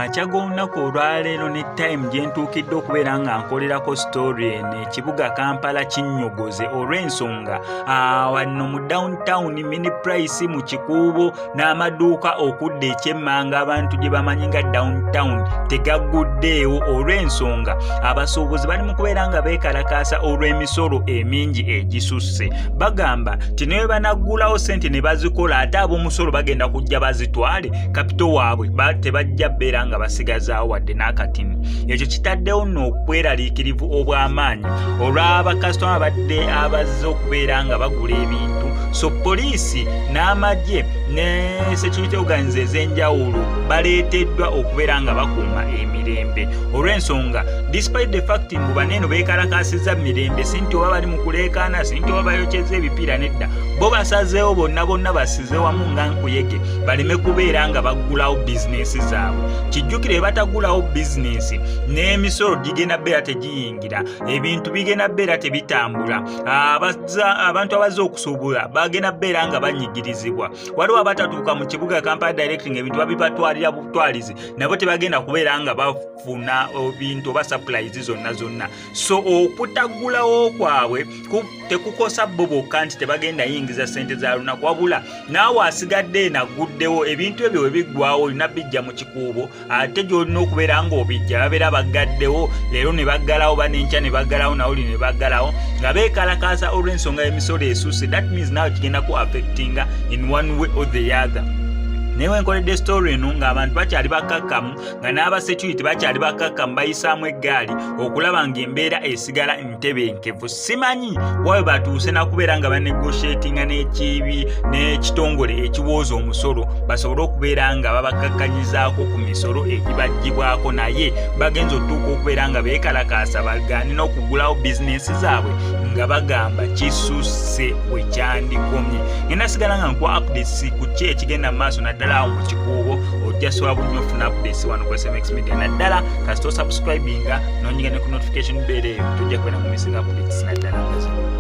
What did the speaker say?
Makya g'olunaku olwaleero ne time gye ntuukidde okubeera nga nkolerako story eno, ekibuga Kampala kinnyogoze olw'ensonga wano mu downtown, Mini Price mu Kikuubo n'amaduuka okudda ekyemmanga abantu gye bamanyi nga downtown tegagguddeewo olw'ensonga abasuubuzi bali mu kubeera nga beekalakaasa olw'emisolo emingi egisusse. Bagamba nti ne bwe banaggulawo, ssente ne bazikola, ate ab'omusolo bagenda kujja bazitwale. Kapito waabwe tebajja bbeera nga basigazaawo wadde n'akatini. Ekyo kitaddewo nno okweraliikirivu obw'amaanyi olw'abakasitoma badde abazze okubeera nga bagula ebintu. So poliisi n'amagye ne security organs ez'enjawulo baleeteddwa okubeera nga bakuuma emirembe olw'ensonga despite the fact mbu baneeno beekalakaasizza mirembe, si nti oba bali mu kuleekaana, si nti oba bayokyeza ebipiira, nedda. Bo basazeewo bonna bonna basize wamu nga nkuyege baleme kubeera nga baggulawo bizinesi zaabwe. Kijjukire, batagulawo bizinesi, n'emisolo gigenda beera tegiyingira, ebintu bigenda beera tebitambula, abantu abazze okusuubula bagenda beera nga banyigirizibwa. Waliwo abatatuuka mu kibuga Kampala direct nga ebintu babibatwalira butwalizi, nabo tebagenda kubeera nga bafuna bintu oba supplies zonna zonna. So okutaggulawo kwabwe tekukosa bo bokka nti tebagenda yingiza ssente za lunaku, wabula naawe asigadde enaguddewo ebintu ebyo we biggwawo olina bijja mu Kikuubo, ate gy'olina okubeera ng'obijja babeera baggaddewo leero ne baggalawo, banenkya ne baggalawo, nawuli ne baggalawo nga beekalakaasa olw'ensonga y'emisolo esusse. That means naawe kigenda ku affectinga in one way or the other. Naye wenkoledde story eno ng'abantu bakyali bakkakkamu, nga n'abasecurity bakyali bakkakkamu, bayisaamu eggaali okulaba ng'embeera esigala ntebenkevu. Simanyi wawe batuuse nakubeera nga banegotiatinga n'ekibi n'ekitongole ekiwooza omusolo basobole okubeera nga babakakkanyizaako ku misolo egibaggyibwako, naye bagenza otuuka okubeera nga beekalakaasa, bagaane n'okugulawo bizinensi zaabwe nga bagamba kisusse we kyandikomye. Ngenda sigala nga nkuwa updates ku ki ekigenda mu maaso, naddala awo mu Kikuubo. Ojja sobola bulungi ofuna updates wano ku SMX Media, naddala kasita osubscribinga nonyiga ne ku notification bell eyo, tojja kubeera mu missing updates naddala nga zino.